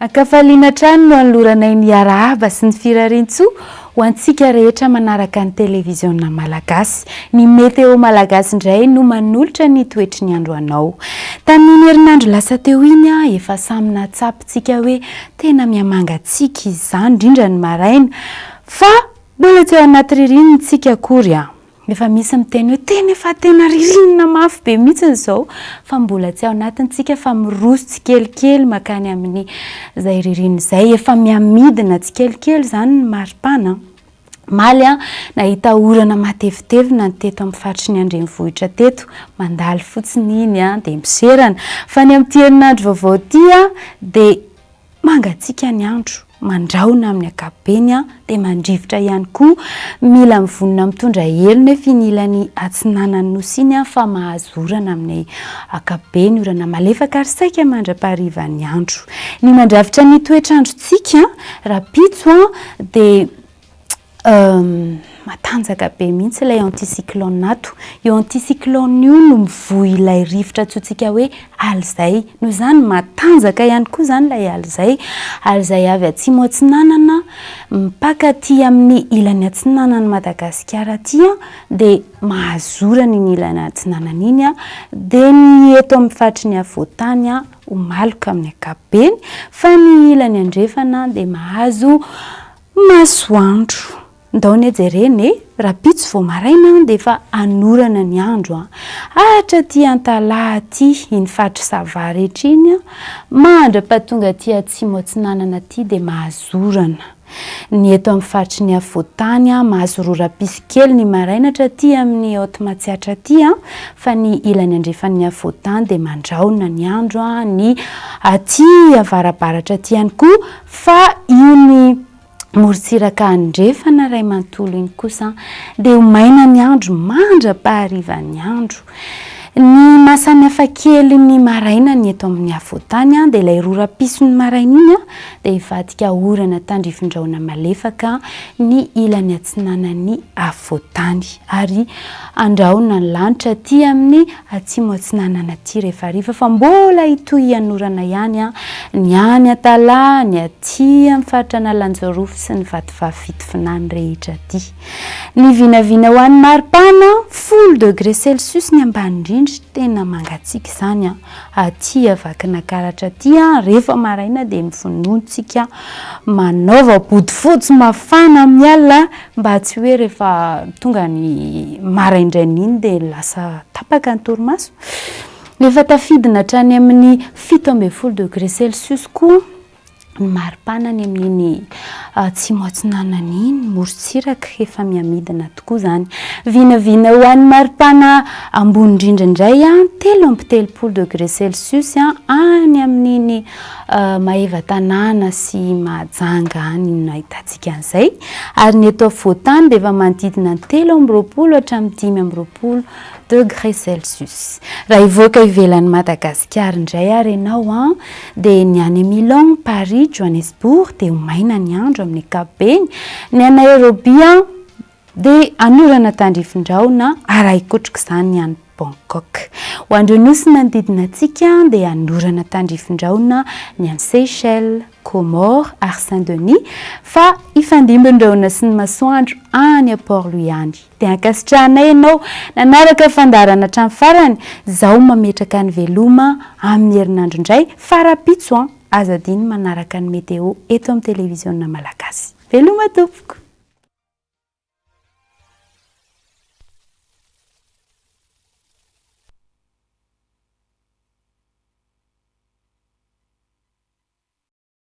Ankafaliana hatrany no anoloranay ny arahaba sy ny firariantsoa ho antsika rehetra manaraka ny televiziona malagasy. Ny Météo Malagasy indray no manolotra ny toetry ny andro anao. Tamin'iny herinandro lasa teo iny, efa samy nahatsapintsika hoe tena mihamangatsiaka izany, indrindra ny maraina. Fa mbola tsy ao anaty ririnina isika akory an! Efa misy miteny hoe tena efa tena ririnina mafy be mihitsy izao fa mbola tsy ao anatiny tsika fa miroso tsikelikely makany amin'ny izay ririnina izay. Efa mihamidina tsikelikely izany ny maripana. Omaly aho nahita orana matevitevina ny teto amin'ny faritry ny andrenivohitra teto. Mandalo fotsiny iny dia miserana. Fa ny amin'ity herinandro vaovao ity dia Mangatsiaka ny andro, mandrahona amin'ny ankapobeny dia mandrivotra ihany koa. Mila mivonona mitondra elo nefa iny ilany atsinanan'ny Nosy iny fa mahazo orana amin'ny ankapobeny, orana malefaka ary saika mandra-paharivan'ny andro. Ny mandrafitra ny toetr'androntsika rahampitso dia Matanjaka be mihitsy ilay anticyclone ato. Io anticyclone io no mivoy ilay rivotra antsointsika hoe alizay. Noho izany matanjaka ihany koa izany ilay alizay. Alizay avy atsimo atsinanana mipaka aty amin'ny ilany atsinanan'i Madagasikara aty dia mahazo orana iny ilany atsinanana iny dia ny eto amin'ny faritry ny afovoantany ho maloka amin'ny ankapobeny fa ny ilany andrefana dia mahazo Masoandro. Ndao anie jerena e! Rahampitso vao maraina dia efa hanorana ny andro an! Hatraty Antalaha aty, iny faritry Sava rehetra iny an, mandra-pahatonga aty atsimo atsinanana aty dia mahazo orana. Ny eto amin'ny faritry ny afovoantany an, mahazo roram-piso kely ny maraina hatraty amin'ny Haute Matsiatra aty an, fa ny ilany andrefan'ny afovoantany dia mandrahona ny andro an, ny aty avarabaratra aty ihany koa Fa iny morontsiraka andrefana iray manontolo iny kosa dia ho maina ny andro mandra-paharivan'ny andro. Ny maha samy hafa kely ny maraina ny eto amin'ny afovoantany dia ilay rora-pison'ny maraina iny dia hivadika orana tandrifin-drahona malefaka ny ilany atsinanan'ny afovoantany ary andrahona ny lanitra aty amin'ny atsimo atsinanana aty rehefa hariva fa mbola hitohy hanorana ihany ny any Antalaha, ny aty amin'ny faritra Analanjirofo sy ny Vatovavy Fitovinany rehetra aty. Ny vinavina ho an'ny maripana, folo degré celsius ny ambany indrindra, tena mangatsiaka izany aty Vakinakaratra aty, rehefa maraina dia mivonoantsika manaova bodofotsy mafana amin'ny alina Mba tsy hoe rehefa tonga ny maraindraina iny dia lasa tapaka ny torimaso. Efa tafidina hatrany amin'ny 17 degré celsius koa ny maripana any amin'iny atsimo atsinanana iny, morontsiraka efa mihamidina tokoa izany. Vinavina ho an'ny maripana ambony indrindra indray, 33 degré celsius any amin'iny Maevatanàna sy Mahajanga any no nahitantsika an'izay, ary ny eto afovoan-tany dia efa manodidina ny 23 hatramin'ny 25 degré celsius. Raha hivoaka ivelan'i Madagasikara indray ary ianao an, dia ny any Milan, Paris, Johannesburg dia ho maina ny andro amin'ny ankapobeny, ny any Nairobi an, Dia hanorana tandrifin-drahona arahi-kotroka izany ny any Bangkok. Ho an'ireo nosy manodidina antsika dia hanorana tandrifin-drahona ny any Seychelles, Comores ary Saint Denis fa hifandimby ny rahona sy ny masoandro any Port Louis any. Dia ankasitrahanay ianao nanaraka fandaharana hatramin'ny farany. Izaho mametraka ny veloma amin'ny herinandro indray fa rahampitso an! Aza adino manaraka ny météo eto amin'ny televiziona malagasy. Veloma tompoko!